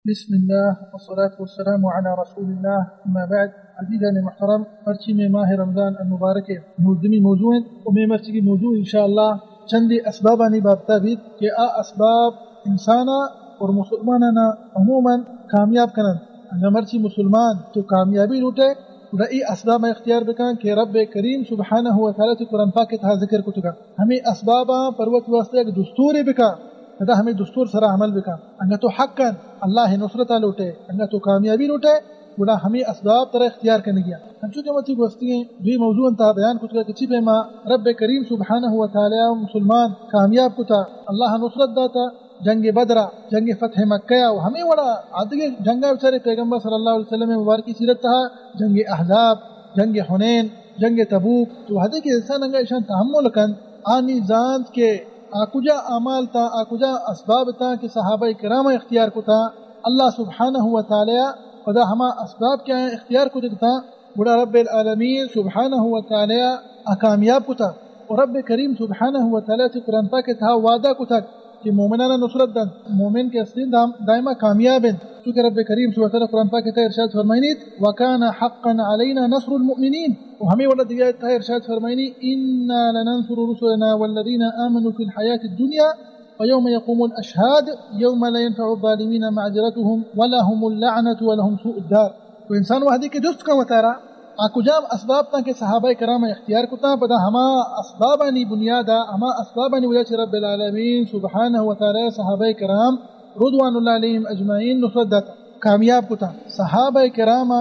بسم اللہ والصلاة والسلام علی رسول اللہ، اما بعد۔ عزیزان محترم، مرچی میں ماہ رمضان المبارک ہے، نوزدمی موضوع ہے، و میں مرچی کی موضوع انشاءاللہ چندی اسبابانی بابتا بیت کہ آ اسباب انسانا اور مسلمانانا عموماً کامیاب کنن۔ اگر مرچی مسلمان تو کامیابی لوٹے، گڑا ای اسباب اختیار بکن کہ رب کریم سبحانہ و تعالی تو قرآن پاک تہا ذکر کتگا۔ ہمیں اسباباں پر وت واسطے یک دستورے بکن، پدا ہمیں دستور سرا عمل بکن۔ انگا تو حقاً اللہ نصرتا لوٹے، انگا تو کامیابی لوٹے، گڑا ہمیں اسباب ترا اختیار کنگی۔ ہنچو کہ وتی گوستگیں دوی موضوع انتہا بیان کتگا کہ چی پیما رب کریم سبحانہ و تعالی مسلمان کامیاب کتا، اللہ نصرت داتا، جنگ بدرا، جنگ فتح مکہ و ہمیں وڑا آدگے جنگا بچارے پیغمبر صلی اللہ علیہ وسلم مبارکی سیرت تہا، جنگ احزاب، جنگ حنین، جنگ تبوک، تو وہدے کہ انسان انگا ایشان تحمل کنت، آنی زانت کہ آ کجا اعمال تا، آ کجا اسباب تا کہ صحابہ کرام اختیار کتا، اللہ سبحانہ و تعالی پدا ہما اسباب کہ آیاں اختیار کتگ تا، گڑا رب العالمین سبحانہ و تعالی آ کامیاب کتا۔ و رب کریم سبحانہ و تعالی چہ قرآن پاک تہا وعدہ کتگ کہ مومنانا نصرت دنت، مومن کہ استیں دام-، دائما کامیاب انت۔ چونکہ رب کریم سبحانہ و تعالی قرآن پاک تہا ارشاد فرمائنیت، وکان حقا علینا نصر المؤمنین۔ و ہمیں وڑا دگہ آیت تہا ارشاد فرمائنی، انا لننصر رسلنا والذین آمنوا فی الحیات الدنیا ویوم یقوم الاشہاد، یوم لا ینفع الظالمین معذرتهم ولهم اللعنة ولهم سوء الدار۔ تو انسان وہدے کہ جست کن وتارا، آ کجام اسباب تاں کہ صحابہ کرام اختیار کتاں، پدا ہما اسبابانی بنیادا، ہما اسبابانی وجہ چہ رب العالمین سبحانہ و تعالی صحابہ کرام رضوان اللہ علیہم اجمعین نصرت داتا، کامیاب کتاں۔ صحابہ کرام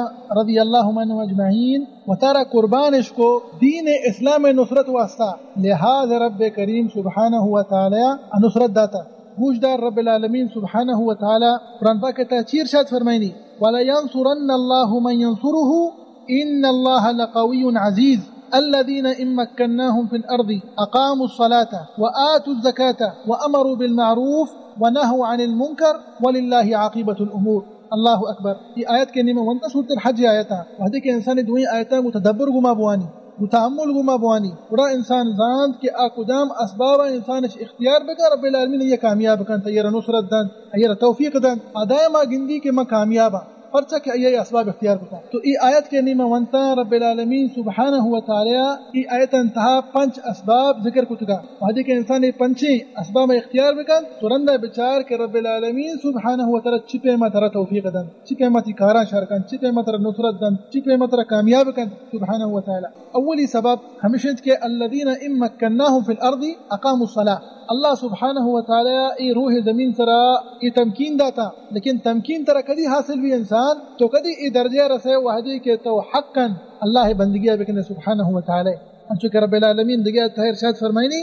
رضی اللہ عنہم اجمعین وتارا قربان اش کو دین اسلام نصرت واسطہ، لہذا رب کریم سبحانہ و تعالی نصرت داتا۔ گوشدار، رب العالمین سبحانہ و تعالی قرآن پاک تہا چی ارشاد فرمائنی، ولینصرن اللہ من ینصره ان اللہ لقوی عزیز، الذین ان مکناهم فی الارض اقاموا الصلاة وآتوا الزکاة وامروا بالمعروف ونهوا عن المنکر وللہ عاقبۃ الامور۔ اللہ اکبر۔ یہ آیت کہ نیمہ ونتا سورۃ الحج آیتا، وہدے کہ انسان دوئیں آیتاں گو تدبر گما بوانی، گو تحمل گما بوانی، گڑا انسان زانت کہ آ کجام اسبابا انسان اش اختیار بکن، رب العالمین یہ کامیاب کن، تیرا نصرت دن، ایرا توفیق دن۔ آ دائما گندی کہ من کامیاباں، پرچا کہ آئی اسباب اختیار کتا۔ تو ای آیت کہ نیمہ ونتا رب العالمین سبحانہ و تعالی ای آیت انتہا پنچ اسباب ذکر کتگا۔ وہدے کہ انسان ای پنچیں اسباب اختیار بکن، تو رندا بچار کہ رب العالمین سبحانہ و تعالی چی پیما ترا توفیق دن، چی پیما تی کاراں شر کن، چی پیما ترا نصرت دن، چی پیما ترا کامیاب کن سبحانہ و تعالی۔ اولی سبب ہمیش انت کہ الذین ان مکناهم فی الارض اقاموا الصلاة۔ اللہ سبحانہ و تعالی ای روح زمین سرا ای تمکین داتا، لیکن تمکین ترا کدی حاصل بی انسان؟ تو کدی ای درجہ رسے وہدی کہ تو حقاً اللہ بندگی بکنے سبحانہ و تعالی؟ انچو کہ رب العالمین دگہ تہا ارشاد فرمائنی،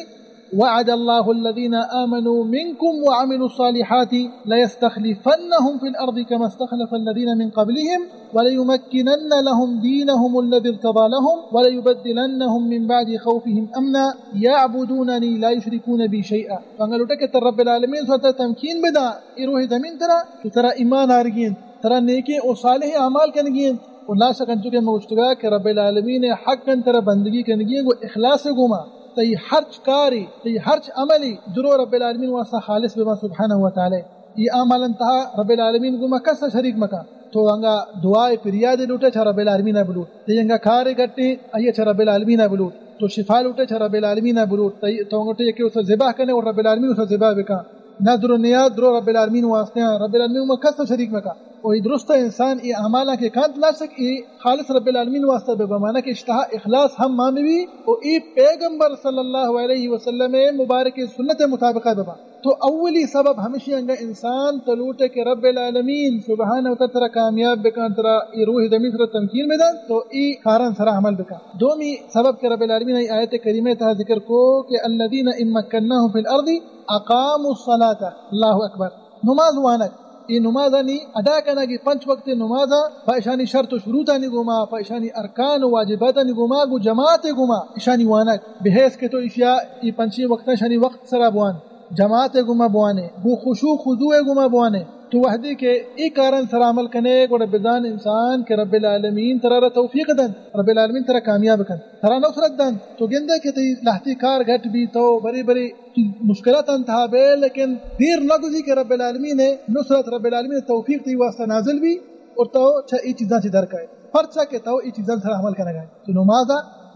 وعد اللہ الذین آمنوا منکم وعملوا الصالحات لیستخلفنهم فی الارض کما استخلف الذین من قبلهم وليمكنن لهم دينهم الذي ارتضى لهم وليبدلنهم من بعد خوفهم أمنا يعبدونني لا يشركون بي شيئا۔ تو انگا لوٹے کہ ترا رب العالمین سو ترا تمکین بدا، ای روح زمین ترا، تو ترا ایمان آرگی انت، ترا نیکیں و صالحیں اعمال کنگی انت۔ و لا شک انچو کہ من گوشتگا کہ رب العالمین حقاً ترا بندگی کنگی انت و اخلاص گوما، تئی ہرچ کاری، تئی ہرچ عملی درو رب العالمین واسطہ خالص ببا سبحانہ و تعالی۔ ای اعمال انتہا رب العالمین گوما کس شریک مکا۔ تو انگا دعائے پریادے لوٹے چا رب العالمین بلوٹ۔ تئی انگا کارے گٹے آئی چا رب العالمین بلوٹ۔ تو شفا لوٹے چا رب العالمین بلوٹ۔ تئی تو انگا یکے اسا ذبح کنے اور رب العالمین اسا ذبح بکا۔ نذر و نیاز درو رب العالمین واسطے ہیں۔ رب العالمین گوما کس شریک مکا۔ و ای درست انسان ای اعمالاں کہ کنت لا شک ای خالص رب العالمین واسطہ ببا، معنی کہ اشتہا اخلاص ہم مان بی و ای پیغمبر صلی اللہ علیہ وسلم مبارک سنت مطابقہ ببا۔ تو اولی سبب ہمیشی انگا انسان تو لوٹے کہ رب العالمین سبحانہ و تعالی ترا کامیاب بکن، ترا ای روح زمین ترا تمکین بدن، تو ای کاران سرا عمل بکن۔ دومی سبب کہ رب العالمین ای آیت کریمہ تہا ذکر کو کہ الذین ان مکناهم فی الارض اقاموا الصلاة۔ اللہ اکبر۔ نماز وانگ، ای نمازانی ادا کنگ، ای پنچ وقت نمازا پہ اشانی شرط و شروطانی گوما، پہ اشانی ارکان و واجباتانی گوما، گو جماعت گوما اشانی وانگ، بحیث کہ تو اشیا ای پنچیں وقتاں اشانی وقت سرا بوان۔ جماعت ء گوما بوانے، گوں خشوع خضوع ء گوما بوانے، تو وہدے کہ اے کاران سرا عمل کنے، گڑا بزان انسان کہ رب العالمین ترا را توفیق دنت، رب العالمین ترا کامیاب کنت، ترا نصرت دنت۔ تو گندے کہ تئی لہتے کار گٹ بی، تو برے برے مشکلات انتہا بے، لیکن دیر نہ گزی کہ رب العالمین نصرت، رب العالمین توفیق تئی واسطہ نازل بی اور تو چہ اے چیزاں چہ در کائے۔ پرچا کہ تو اے چیزاں سرا عمل کنگائے، تو نمازا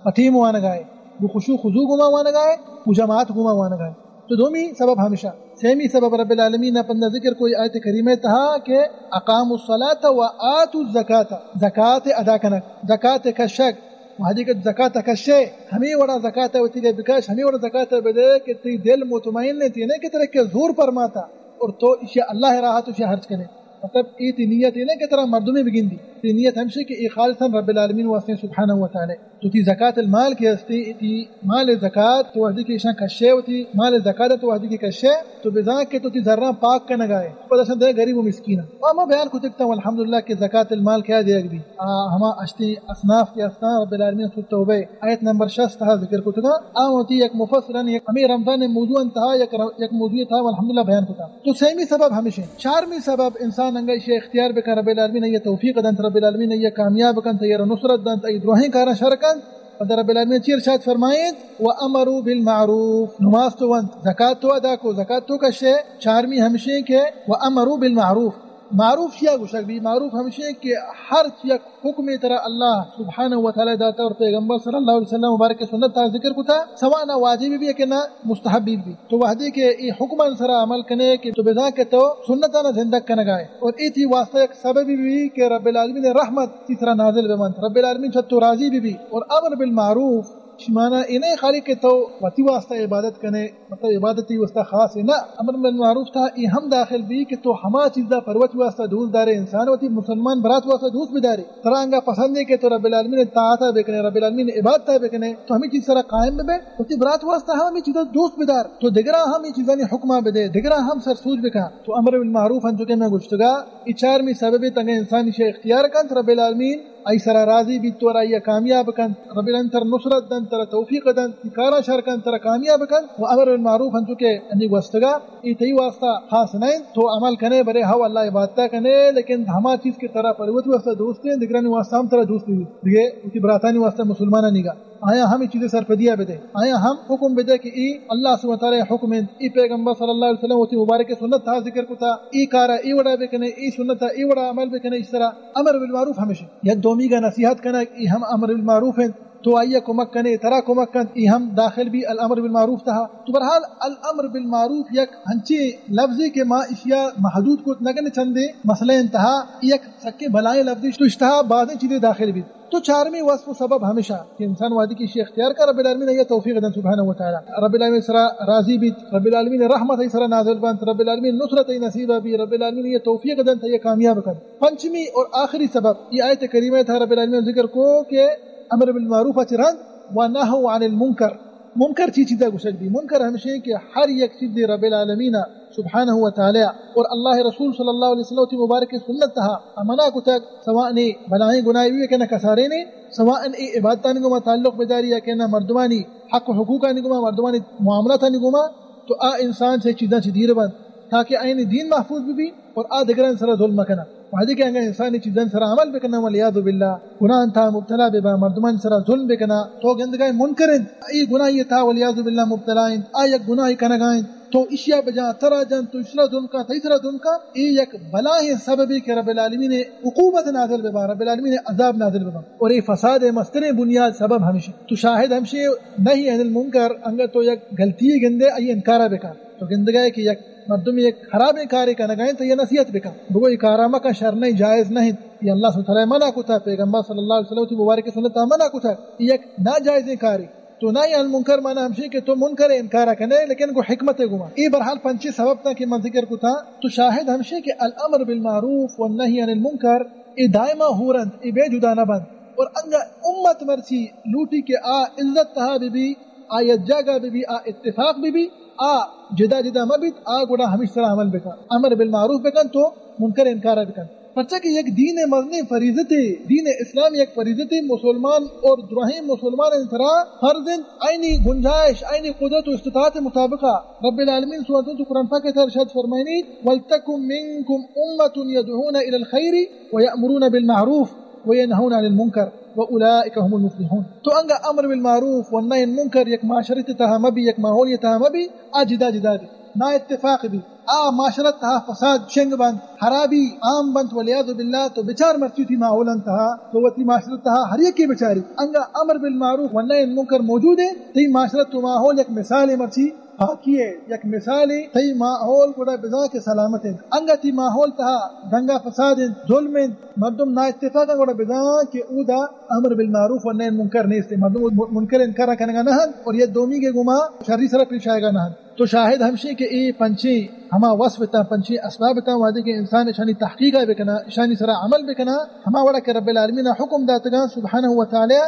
پٹیم وانگائے، گو خشوع خضوع گما وانگائے، گو جماعت گما وانگائے۔ تو دومی سبب ہمیشہ۔ سیمی سبب رب العالمین ء پندا ذکر کو آیت کریمہ تہا کہ اقاموا الصلاة و آتوا الزکاة، زکات ادا کنگ، زکات کشگ۔ وہدے کہ زکات کشے، ہمیں وڑا زکات وتی لے بکش، ہمیں وڑا زکات بدے کہ تئی دل مطمئن ہے، تینے کہ ترے کہ زور پرماتا اور تو اشیا اللہ راہ تو اشیا خرچ کنے۔ مطلب، اے تئی نیت اے نہ کہ ترا مردمے بگندی۔ تئی نیت ہمشی کہ اے خالصاً رب العالمین واسطے سبحانہ و تعالی۔ تو تئی زکات المال کہ ہستی، تئی مال زکات تو وہدے کہ ایشاں کشے، و تئی مال زکات تو وہدے کہ کشے، تو بزان کہ تو تئی زراں پاک کنگائے، پدا شان دے غریب و مسکین۔ و اما بیان کتگ تا الحمدللہ کہ زکات المال کیا دیگ بی۔ آ، ہما اشتی اصناف کہ ہستاں رب العالمین سورۃ توبہ آیت نمبر شصت تہا ذکر کتگا۔ آ وتی یک مفصلاً یک ہمیں رمضان موضوع انتہا یک ر-، یک موضوع تہا الحمدللہ بیان کتا۔ تو سیمی سبب ہمیشیں۔ چارمی سبب انسان انگا ایشی اختیار بکن، رب العالمین ایہ توفیق دنت، رب العالمین ایہ کامیاب کنت، ایہ نصرت دنت، ایہ دروہیں کاراں شر کنت۔ پدا رب العالمین چیر ارشاد فرمائیت، و امروا بالمعروف، نماز تو ونت، زکات تو ادا کو، زکات تو کشے۔ چارمی ہمشیں کہ و امروا بالمعروف، معروف چیا گوشگ بی؟ معروف ہمشیں کہ ہر یک حکمے ترا اللہ سبحانہ و تعالی داتا اور پیغمبر صلی اللہ علیہ وسلم مبارک سنت تا ذکر کتا، سواء نہ واجب بی کہ نہ مستحب بی۔ تو وہدے کہ اے حکمان سرا عمل کنے کہ تو بزان کہ تو سنتانا زندگ کنگائے اور اے تئی واسطہ یک سببی بی کہ رب العالمین رحمت تئی سرا نازل ببنت، رب العالمین چہ تو راضی بی بی۔ اور امر بالمعروف شمانا اے نہ خالی کہ تو وتی واسطہ عبادت کنے، مطلب عبادت تئی واسطہ خاص ہے نہ، امر بالمعروف تہا اے ہم داخل بی کہ تو ہما چیزا پر وتی واسطہ دوست دارے، انسان وتی مسلمان برات واسطہ دوست بدارے۔ ترا انگا پسند ہے کہ تو رب العالمین طاعتا بکنے، رب العالمین عبادتا بکنے، تو ہمیں چیز سرا قائم ببے، وتی برات واسطہ ہم ہمیں چیزا دوست بدار، تو دگرا ہم اے چیزانی حکما بدے، دگرا ہم سر سوج بکا۔ تو امر بالمعروف انچو کہ میں گوشتگا، اے چارمی سبب تنگا انسان ایشی اختیار کنت، رب العالمین آئی سرا راضی بیت، تو آئی کامیاب کنت، رب العالمین ترا نصرت دنت، ترا توفیق دنت، تئی کاراں شر کنت، ترا کامیاب کنت۔ و امر بالمعروف انچو کہ انی گوستگا، اے تئی واسطہ خاص نہ انت، تو عمل کنے، برے ہو اللہ عبادتا کنے، لیکن ہما چیز کہ ترا پر وتی واسطہ دوست ہیں، دگرانی واسطہ ہم ترا دوست بی، دگہ وتی براتانی واسطہ مسلمانانی گا۔ آیا ہم اے چیزے سرپدیا بدے، آیا ہم حکم بدے کہ اے اللہ سبحانہ وتعالی حکم انت، اے پیغمبر صلی اللہ علیہ وسلم وتی مبارک سنت تہا ذکر کتا، اے کارا اے وڑا بکنے، اے سنتا اے وڑا عمل بکنے، اس طرح امر بالمعروف ہمیشہ۔ یک دومی گا نصیحت کنگ، اے ہم امر بالمعروف انت، تو آئی کمک کنے، ترا کمک کنت، اے ہم داخل بی الامر بالمعروف تہا۔ تو بہرحال الامر بالمعروف یک ہنچیں لفظے کہ ما اشیا محدود کت نہ کنے چندے مسئلہ انتہا، یک سکیں بلائیں لفظے، تو اشتہا بازیں چیزے داخل بیت۔ تو چارمی وصف و سبب ہمیشہ کہ انسان وہدی کہ ایشی اختیار کا، رب العالمین ایہ توفیق دن سبحانہ و تعالی۔ رب العالمین سرا راضی بیت، رب العالمین رحمت ای سرا نازل بنت، رب العالمین نصرت ای نصیب بی، رب العالمین ایہ توفیق دن تا ایہ کامیاب کن۔ پنچمی اور آخری سبب، یہ آیت کریمہ تھا رب العالمین ذکر کو کہ امر بالمعروف اچ رند و نهوا عن المنکر۔ منکر چی چیزا گوشگ بی؟ منکر ہمشیں کہ ہر یک چیز رب العالمین سبحانہ و تعالی اور اللہ رسول صلی اللہ علیہ وسلم تی مبارک سنت تہا منع کتگ، سواء نی بلائیں گناہ بی کہ نہ کسارے نے، سواء ای عبادتانی گما تعلق بداری یا کہ نہ مردمانی حق و حقوقانی گما، مردمانی معاملاتانی گما، تو آ انسان سے چیزاں چی دیر بند تاکہ آئین دین محفوظ بی اور آ دگران سرا ظلم مکنہ۔ وہدے کہ انگا انسانی چیزاں سرا عمل بکنہ، والعیاذ باللہ گناہ انتہا مبتلا ببا، مردمان سرا ظلم بکنہ، تو گندگائے منکر انت، ای گناہ یہ تھا والعیاذ باللہ مبتلا انت، آ یک گناہ کنگا انت۔ تو اشیا بجا ترا جن، تو اشرا ظلم کا، تئی سرا ظلم کا، اے یک بلائیں سببے کہ رب العالمین عقوبت نازل ببا، رب العالمین عذاب نازل ببا۔ اور اے فساد مستریں بنیاد سبب ہمشی۔ تو شاہد ہمشی نہی عن المنکر، انگا تو یک غلطی گندے، ای انکارا بکا۔ تو گندگا ہے کہ یک مردم یک خرابیں کارے کنگا انت، تو یہ نصیحت بکا۔ بگو یہ کارا مکا، شر نہیں، جائز نہیں۔ یہ اللہ سبحانہ وتعالی منع کتا، پیغمبر صلی اللہ علیہ وسلم تی مبارک سنت منع کتا۔ یہ یک ناجائزیں کارے۔ تو نہی عن المنکر معنی ہمشی کہ تو منکر انکار کنے، لیکن گو حکمت گما۔ اے بہرحال پنچیں سبب تا کہ من ذکر کتا، تو شاہد ہمشی کہ الامر بالمعروف والنهی عن المنکر اے دائما ہورند، اے بے جدا نہ بند۔ اور انگا امت مرچی لوٹی کہ آ عزت تہا بی بی، آ یک جاگہ بی بی، آ اتفاق بی بی، آ جدا جدا مہ بیت، آ گڑا ہمیش سرا عمل بکن، امر بالمعروف بکن تو منکر انکار بکن۔ پرچا کہ یک دین مزنیں فریضتے، دین اسلام یک فریضتے، مسلمان اور درہیں مسلمان سرا فرض انت، آئینی گنجائش، آئینی قدرت و استطاعت مطابقہ۔ رب العالمین سبحانہ و تعالی قرآن پاک تہا ارشاد فرمائنی، "ولتکن منکم امة یدعون الی الخیر ویأمرون بالمعروف وینهون عن المنکر واولئک هم المفلحون۔" تو انگا امر بالمعروف و نهی عن منکر یک معاشرت تہا مبی، یک ماحول تہا مبی، آ جدا جدا بی، نا اتفاق بی، آ معاشرت تہا فساد شنگ بنت، خرابی عام بنت، والعیاذ باللہ۔ تو بچار مرچی تئی ماحول انت تہا، تو وتی معاشرت تہا ہر یکے بچاری، انگا امر بالمعروف و نهی عن منکر موجود ہے، تئی معاشرت و ماحول یک مثال مرچی پاکی ہے، یک مثال ہے، تئی ماحول گڑا بزاں کہ سلامت انت۔ انگا تئی ماحول تہا دنگا فساد انت، ظلم انت، مردم نا اتفاق انت، گڑا بزاں کہ اودا امر بالمعروف و نهی عن منکر نیست، مردم منکر انکار کنگا نہ انت اور یہ دومی کے گما شری سرا پیش آئیگا نہ انت۔ تو شاہد ہمشی کہ اے پنچیں ہما وصف تاں، پنچیں اسباب تاں، وہدے کہ انسان اشانی تحقیق بکنا، اشانی سرا عمل بکنا، ہما وڑا کہ رب العالمین حکم داتگاں سبحانہ و تعالی،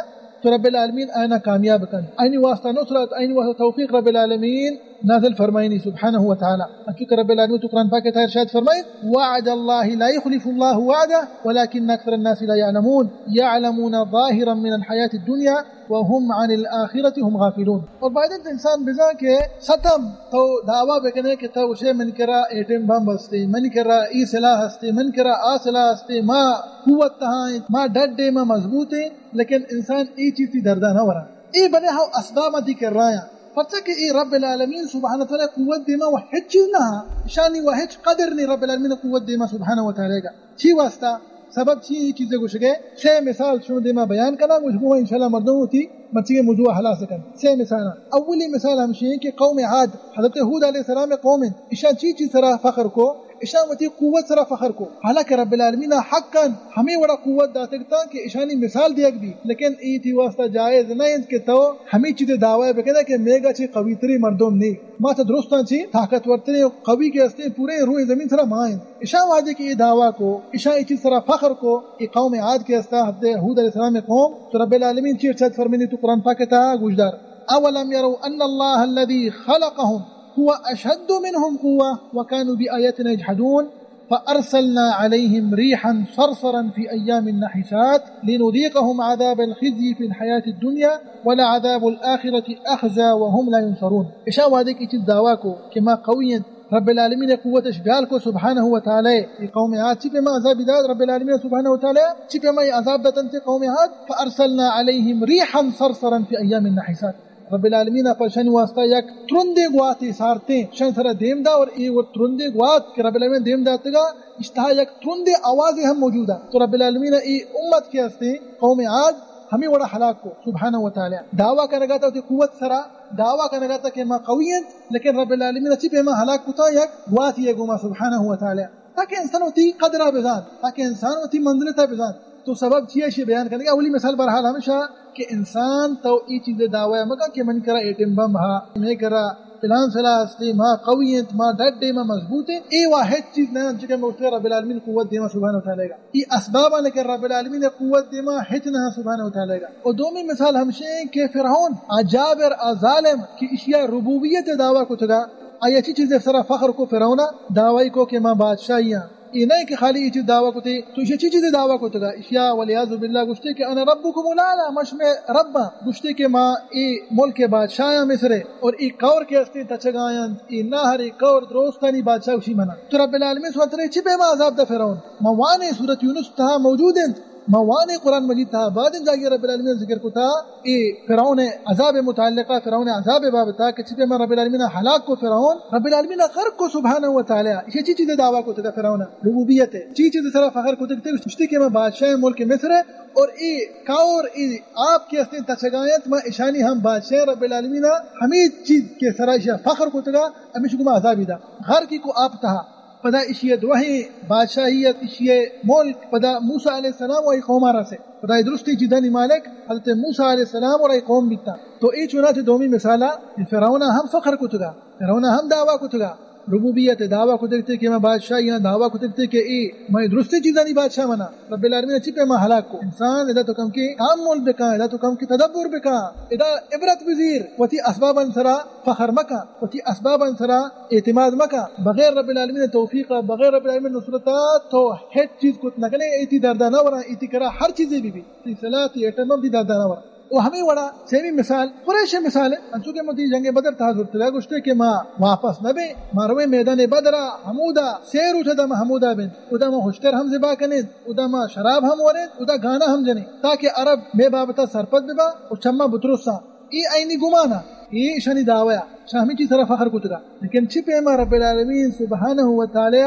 تو رب العالمین آئینا کامیاب کن، آئینی واسطہ نصرت، آئینی واسطہ توفیق رب العالمین نازل فرمائنی سبحانہ و تعالی۔ انچو کہ رب العالمین تو قرآن پاک تہا ارشاد فرمائیں، "وعد اللہ لا یخلف اللہ وعدہ ولکن اکثر الناس لا یعلمون، یعلمون ظاہرا من الحیات الدنیا وهم عن الآخرة هم غافلون۔" اور باید انت انسان بزاں کہ ستم تو دعویٰ بکنے کہ تو گوشے من کرا ایٹم بم ہستے، من کرا ای سلاح ہستے، من کرا آ سلاح ہستے، ما قوت تہا ہیں، ما ڈڈ ہیں، ما مضبوط ہیں، لیکن انسان ای چیز تئی دردا نہ ورا۔ ای بلے ہو اسباب تئی کرایاں۔ پرچا کہ ای رب العالمین سبحانہ وتعالی قوت دیما و ہچ چیز نہ، اشانی و ہچ قدر نہیں رب العالمین قوت دیما سبحانہ وتعالی گا۔ چی واسطہ؟ سبب چی؟ ای چیزے گوشگے، سے مثال شما دیما بیان کنا، گوش گو انشاءاللہ مردم ہوتی مرچیگے موضوع خلاص کن۔ سے مثال، اولی مثال ہمشی کہ قوم عاد، حضرت ہود علیہ السلام قوم، اشان چی چیز سرا فخر کو؟ اشان وتی قوت سرا فخر کو، حالانکہ رب العالمین حقا ہمیں وڑا قوت داتگ تاں کہ اشانی مثال دیگ بی، لیکن ای تئی واسطہ جائز نہ انت کہ تو ہمیں چیزے دعوی بکنے کہ میگا چی قوی تری مردم نی، ما تا درستاں چی طاقتور ترین قوی کے ہستیں پورے روئے زمین سرا ما انت۔ اشان وہدے کہ ای دعوی کو، اشان ای چیز سرا فخر کو، ای قوم عاد کے ہستا حضرت ہود علیہ السلام قوم، تو رب العالمین چی ارشاد فرمینی تو قرآن پاک تہا گوشدار، اولم یروا ان اللہ الذی خلقهم هو أشد منهم قوة وكانوا بآياتنا يجحدون فأرسلنا عليهم ريحا صرصرا في أيام نحسات لنذيقهم عذاب الخزي في الحياة الدنيا ولعذاب الآخرة أخزى وهم لا ينصرون۔ اشان وہدے کہ چیز دعوی کو کہ ما قوی انت، رب العالمین قوتش بیال کو سبحانہ و تعالی۔ ای قوم عاد چی پہ ما عذاب دات رب العالمین سبحانہ و تعالی، چی پہ ما عذاب داتن تے قوم عاد، فأرسلنا عليهم ريحا صرصرا في أيام نحسات۔ رب العالمین ء پہ شانی واسطہ یک ترندیں گواتے سارتیں، شان سرا دیم دا، اور اے وہ ترندیں گوات کہ رب العالمین دیم داتگا، اشتہا یک ترندیں آوازے ہم موجود ہے۔ تو رب العالمین اے امت کے ہستے قوم عاد ہمیں وڑا ہلاک کو سبحانہ و تعالی۔ دعویٰ کنگا تا وتی قوت سرا، دعویٰ کنگا تا کہ ما قوی انت، لیکن رب العالمین چی پہ ما ہلاک کتا یک گواتی گوما سبحانہ و تعالی۔ تاکہ انسان وتی قدر ء بزانت، تاکہ انسان وتی منزلت ء بزانت۔ تو سبب چی ایشی بیان کنگے؟ اولی مثال بہرحال ہمیشہ کہ انسان تو ای چیز دعوی مکن کہ من کرا ایٹم بم ہا، میں کرا پلان سلاح ہستے، ما قوی انت، ما ڈڈ ایں، ما مضبوط ایں۔ اے وا ہچ چیز نہ انت، چونکہ مستر رب العالمین قوت دیما سبحانہ و تعالی گا۔ ای اسباباں کہ رب العالمین قوت دیما ہچ نہ سبحانہ و تعالی گا۔ اور دومی مثال ہمشے ہیں کہ فرعون، آ جابر، آ ظالم کہ اشیا ربوبیت دعوی کتگا، آئی چی چیزے سرا فخر کو فرعون؟ دعوی کو کہ ما بادشاہی ہاں۔ اے نہ کہ خالی اے چیز دعوی کتے، تو ایشی چی چیزے دعوی کتگا؟ ایشیا والعیاذ باللہ گوشتے کہ انا ربکم الاعلی، ما شمے رب آں۔ گوشتے کہ ما اے ملک بادشاہ آں مصر، اور اے کور کے ہستیں تچگا انت، اے نہر، اے کور، درستانی بادشاہ گوشی منا۔ تو رب العالمین سبحانہ وتعالی چی پیما عذاب دا فرعون؟ ما وانے سورت یونس تہا موجود انت۔ ما وانے قرآن مجید تہا بعد جاگے رب العالمین ذکر کتا، اے فرعون عذاب متعلقہ، فرعون عذاب بابتا کہ چی پیما رب العالمین ہلاک کو فرعون، رب العالمین غرق کو سبحانہ و تعالی۔ یہ چی چیز دعویٰ کو تھا فرعون؟ ربوبیت ہے۔ چی چیز سرا فخر کو تھا؟ گوشتی کہ میں بادشاہ ملک مصر ہے اور اے کور، اے آپ کے ہستیں تچگا انت، ما اشانی ہم بادشاہ۔ رب العالمین ہمیں چیز کے سرا اشیا فخر کو تھا، ہمیش کو ما عذابی دا۔ غرقی کو آپ تہا۔ پدا اشی ء دوہیں بادشاہیت، اشی ء ملک، پدا موسی علیہ السلام و ای قوم ء رسے۔ پدا ای درستی جدانی مالک حضرت موسی علیہ السلام اور ای قوم بیتا۔ تو ای چوناتے دومی مثالا فرعون ء ہم فخر کتگا، فرعون ء ہم دعویٰ کتگا، ربوبیت دعویٰ کتگتے کہ ما بادشاہی آں، دعویٰ کتگتے کہ اے مئے درستیں چیزانی بادشاہ منا۔ رب العالمین چی پیما ہلاک کو؟ انسان ادا تو کم کے تامل بکا، ادا تو کم کے تدبر بکا، ادا عبرت بزیر، وتی اسبابان سرا فخر مکا، وتی اسبابان سرا اعتماد مکا۔ بغیر رب العالمین توفیق، بغیر رب العالمین نصرتا تو ہچ چیز کت نکنے، ایتی دردا نہ ورا، ایتی کرا ہر چیزے بی بی، تی سلاح، تی ایٹم ہم تی دردا نہ ورا۔ و ہمے وڑا سیمی مثال، قریش مثال ہے، انچو کہ من تی جنگ بدر تہا زرتگا گوشتے کہ ما واپس نہ بیں، ما رویں میدان بدرا، ہمودا سے روچ دا ما ہمودا بیں، ادا ما ہشتر ہم ذبح کنیں، ادا ما شراب ہم وریں، ادا گانا ہم جنیں، تاکہ عرب مے بابتا سرپد ببا و چما بترساں۔ اے آئینی گمانا، اے شانی دعویٰ، شاہ ہمیں چیز سرا فخر کتگا۔ لیکن چی پیما رب العالمین سبحانہ و تعالی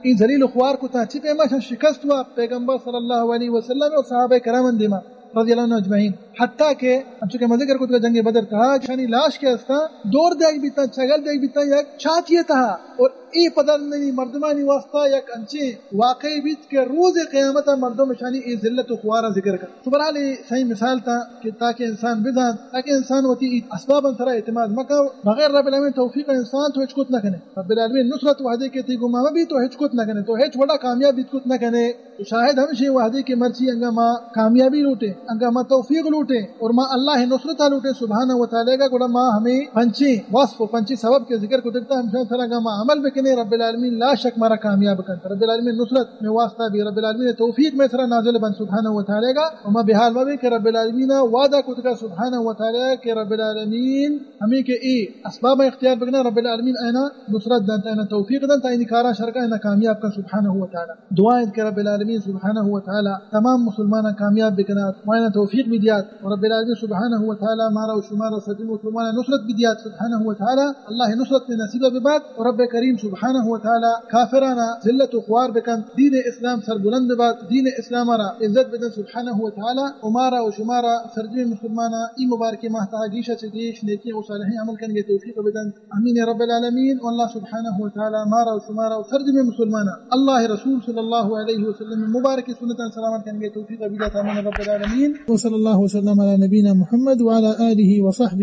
اے ذلیل و خوار کتا، چی پیما شاہ شکست ہوا، پیغمبر صلی اللہ علیہ وسلم و صحابہ کرام دیما رضی اللہ عنہ اجمعین۔ حتیٰ کہ انچو کہ ما ذکر کتگا جنگ بدر تہا، شانی لاش کہ استا دور دیگ بیتا، چگل دیگ بیتا یک چاتی تہا، اور اے پدرندنی مردمانی واسطہ یک انچیں واقعی بیت کہ روز قیامت مردم شانی اے ذلت و خوارا ذکر کن۔ تو بہرحال اے صحیح مثال تا کہ تاکہ انسان بزان، تاکہ انسان وتی اسباباں سرا اعتماد مکا، بغیر رب العالمین توفیق انسان تو ہچ کت نہ کنے۔ رب العالمین نصرت وہدے کہ تی گما مبی تو ہچ کت نہ کنے، تو ہچ وڑا کامیاب بیت کت نہ کنے۔ تو شاہد ہمشی وہدے کہ مرچی انگا ما کامیابی لوٹیں، انگا ما توفیق لوٹیں اور ما اللہ نصرتا لوٹیں سبحانہ و تعالی گا، گڑا ما ہمیں پنچیں وصف و پنچیں سبب کے ذکر کو دکتا، ہمشان سر انگا ما عمل بکنے، رب العالمین لا شک مارا کامیاب کن۔ رب العالمین نصرت میں واسطہ بھی، رب العالمین توفیق میں سرا نازل بن سبحانہ و تعالی گا، و ما بحال مبیں کہ رب العالمین وعدہ کتگا سبحانہ و تعالی کہ رب العالمین ہمیں کہ اے اسباب اختیار بکنا، رب العالمین اینا نصرت دنت، اینا توفیق دنت، اینی کاراں شرکا اینا کامیاب کن سبحانہ و تعالی۔ دعا انت کہ رب العالمین سبحانہ و تعالی تمام مسلماناں کامیاب بکنات، و اینا توفیق بدیات، و رب العالمین سبحانہ و تعالی مارا و شمارا سجیں مسلماناں نصرت بدیات سبحانہ و تعالی۔ اللہ نصرت میں نصیب ببات، و رب کریم سبحانہ و تعالی کافرانا ذلت و خوار بکنت، دین اسلام سربلند ببات، دین اسلام را عزت بدن سبحانہ و تعالی، و مارا و شمارا سرجمیں مسلماناں ای مبارکیں ماہ تہا گیشا چہ گیش نیکیں و صالحیں عمل کنگے توفیق بدن۔ آمین یا رب العالمین۔ و اللہ سبحانہ و تعالی مارا و شمارا و سرجمیں مسلماناں اللہ رسول صلی اللہ علیہ وسلم مبارک سنتاں سلامت کنگے توفیق بدات۔ آمین رب العالمین۔ و صلی اللہ وسلم علی نبینا محمد و علی آلہ و صحبہ۔